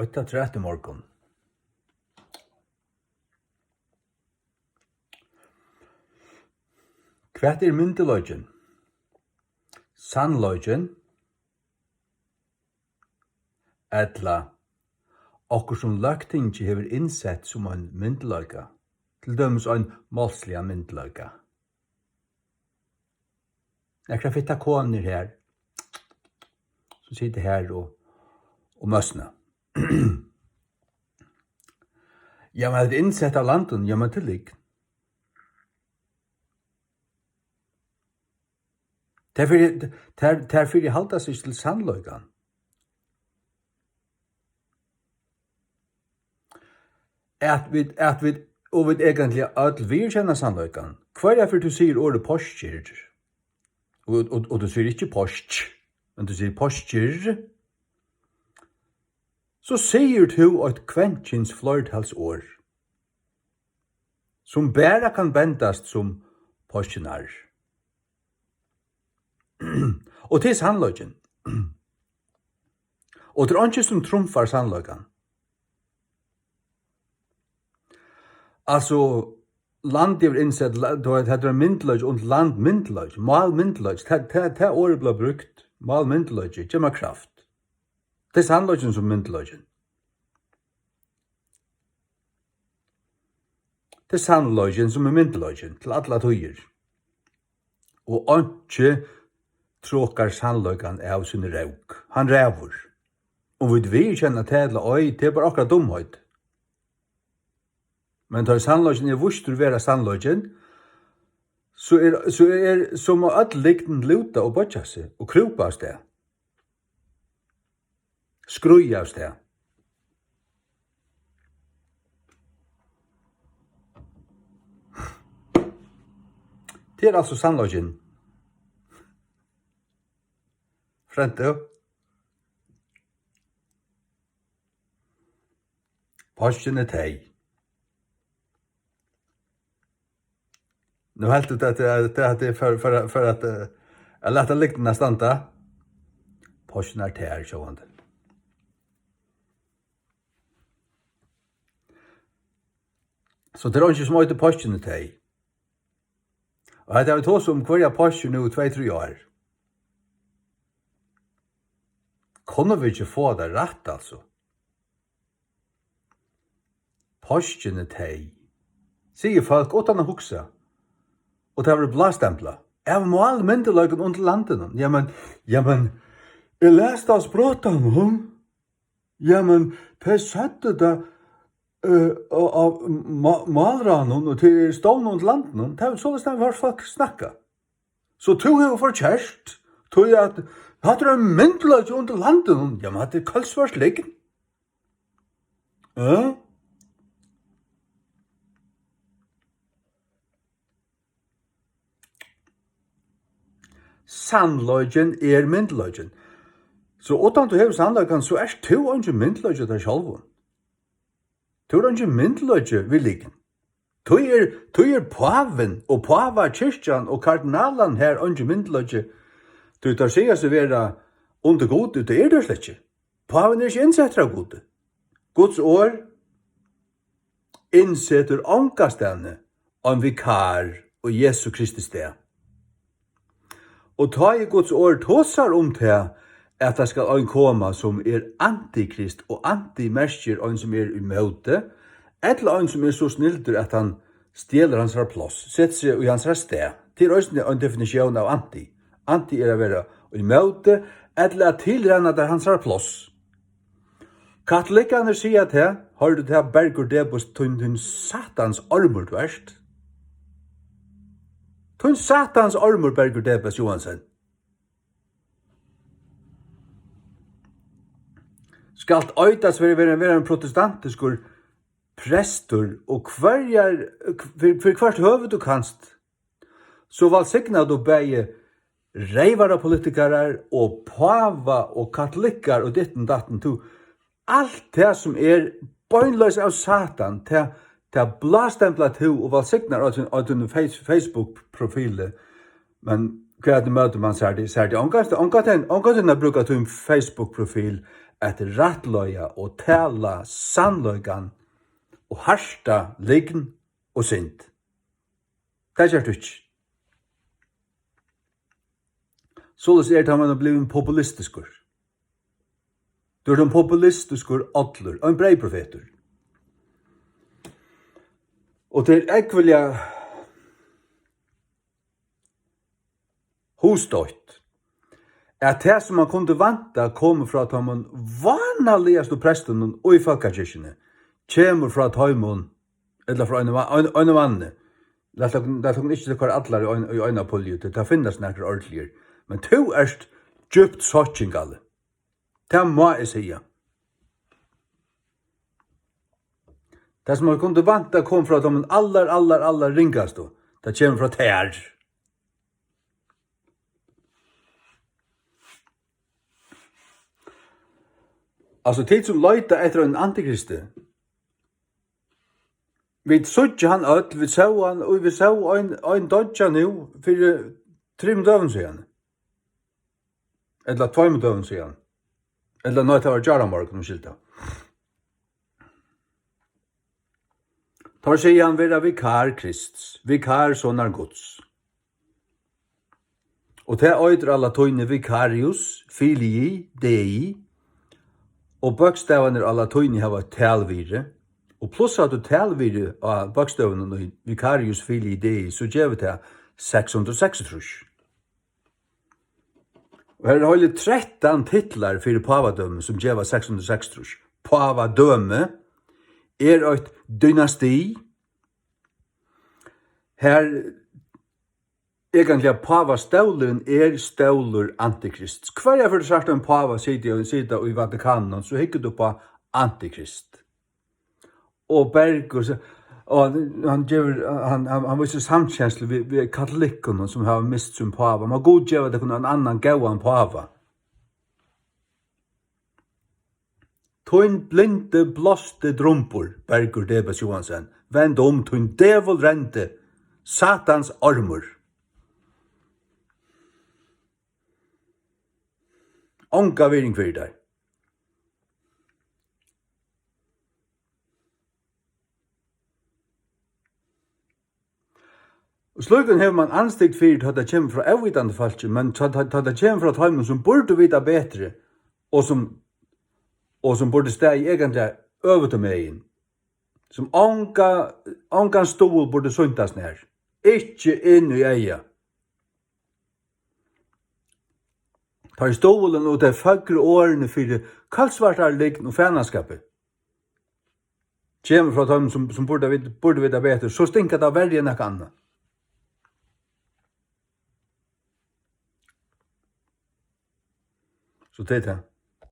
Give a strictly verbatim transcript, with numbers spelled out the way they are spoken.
Eitt afturat í morgun. Hvat er myndugleikin? Sannleikin? Ella okkurt, sum Løgtingið hevur innsett sum ein myndugleika, til dømis ein málsligan myndugleika? Nakrar fittar konur her, sum sita her og, og møsna. Ja, men hetta er innsett av landinum, ja, men til lygn. Tær fyri, tær, tær fyri halda seg til sannleikan. At vit, at vit, og vit eigentliga øll viðurkenna sannleikan. Hvørja ferð tú sigur orðið páskir, og, og, og tú sigur ikki pásk, men tú sigur páskir, so sigur tú eitt kvenkyns fleirtalsorð, sum bara kann bendast sum páskirnar. Og tað er sannleikin. Og tað er einki, sum trumfar sannleikan. Altso, land hevur innsett, la-, tú veit, hetta er myndugleiki, og land myndugleiki, mál myndugleiki, tað, tað, tað orðið bleiv brúkt, mál myndugleiki, ger mær kraft. Tað er sannleikin sum myndugleikin. Tað er sannleikin sum er myndugleikin til allar tíðir. Og einki trokar sannleikan av síni rók. Hann ræður. Um vit viðurkenna tað ella ei, tað er bara okkara dumheit. Men tá ið sannleikin er vístur vera sannleikin, so er, so er, so má øll lygnin lúta og boyggja seg og krúpa av stað. Skríða av stað. Tað er altso sannleikin. Frænt, ja. Páskirnar tey. Nú helt tú at, at, at, at, for, for, for at, eh, at lata lyktirnar standa. Páskirnar tær, sjálvandi. So tað er eingin sum eitur Páskirnar tey. Og hetta hava vit tosað um hvørja páskir nú í tvey, trý ár. Kunnu vit ikki fáa tað rætt, altso? Páskirnar tey, sigur fólk uttan at hugsa. Og tað verður blástemplað av málmyndugleikum undir landinum. Jamen, jamen, eg las tað á sprotanum. Jamen, tey søgdu tað, eh, á, á má-, málráðnum, og tað er stovnað undir landinum. Tað er soleiðis, tað var fólk snakka. So tú hevur forkert, tí at hatta er ein myndugleiki undir landinum. Jamen, hatta er koldsvørt lygn. Eh? Sannleikin er myndugleikin. So uttan tú hevur sannleikan, so ert tú eingin myndugleiki tær sjálvum. Tú ert eingin myndugleiki við lygn. Tí er, tí er pávin og pávakirkjan og kardinalan her eingin myndugleiki, tí teir siga seg vera undir Gudi, tað eru teir slett ikki. Pávin er ikki innsettur av Gudi. Guds orð innsetur ongastaðni ein vikar í Jesu Kristi stað. Og tá ið Guds orð tosar um tað, at tað skal ein koma, sum er antikrist, og anti merkir ein, sum er ímóti, ella ein, sum er so snildur, at hann stjelur hansara pláss, setir seg í hansara stað. Tað er eisini ein definitión av anti. Anti er at vera ímóti, ella at tilræna tær hansara pláss. Katolikkarnir siga tað, hoyrir tú tað, Bergur Debes, tín, tín satans ormur tú ert. Tín satans ormur, Bergur Debes Johansen. Skalt eitast vera, vera, vera ein protestantiskur prestur, og hvørjar, fyri, fyri hvørt høvi tú kanst, so vælsignar tú bæði reyvarapolitikarar og páva og katolikkar og ditten datten. Tú, alt tað sum er beinleiðis av Satan, tað, tað blástemplar tú og vælsignar á tín, á tínum Face-, Facebook-profili. Men Hvat er møtir mann, sær teg, sær teg. Ongantíð, ongantíð, ongantíð at brúka tín Facebook-profil at rættleiða og tala sannleikan og harta lygn og synd. Tað gert tú ikki. Soleiðis er, tá mann er blivin populistiskur. Tú ert ein populistiskur ollur, ein breyðprofetur. Og tað er ógvuliga hugstøtt, at tað, sum man kundi vænta, komi frá teimum vánaligastu prestunum í fólkakirkjuni, kemur frá teimum, ella frá einum, ein-, einum manni. Lat okkum, lat okkum ikki koyra allar í ein, í eina pulju, tí tað finnast nakrir ordiligar. Men tú ert djúpt sokkin, Galli. Tað má eg siga. Tað, sum man kundi vænta, kom frá teimum allar, allar, allar ringastu. Tað kemur frá tær. Altso, tit sum leita eftir einum antikristi, vit síggja hann øll, vit sóu hann, og vit sóu ein, ein doyggja nú fyri trimum døgum síðan. Ella tveimum døgum síðan. Ella nei, tað var gjáramorgun, umskylda. Teir siga hann vera vikar Krists, vikar sonar Guds. Og tað eitur á latíni vicarius filii Dei, og bókstavarnir á latíni hava eitt talvirði, og plussar tú talvirði á bókstøvunum í vicarius filii Dei, so gevur tað seks hundrað og seksogtrýss. Og her eru heilir trettan titlar fyri pávadømi, sum geva seks hundrað og seksogtrýss. Pávadømi er eitt dynasti. Her eigentliga pávastólurin er stólur antikrists. Hvørja ferð tú sært ein páva sita, sita í Vatikaninum, so hyggur tú upp á antikrist. Og Bergur, so, og hann, hann gevur, hann, hann, hann vísir samkenslu við, við katolikkunum, sum hava mist sín páva. Má Gud geva tykkum ein annan góðan páva. Tín blindi, blásti drumbur, Bergur Debes Johansen, vend um, tín dævul rendi, Satans ormur. Onga virðing fyri tær. Og slíkum hevur mann andstygd fyri, tá tað kemur frá óvitandi fólki, men tá, tá, tá tað kemur frá teimum, sum burdu vitað betri, og sum, og sum burdu staðið eigentliga øvutu megin, sum onga, ongan stuðul burdu sýntast nær, ikki inn í eyga. Tá ið stuðulin og tey føgru orðini fyri kølsvartari lygn og fanaskapi kemur frá teimum, sum, sum burdu vit, burdu vita betur, so stinkar tað verri enn nakað annað. So tað er tað.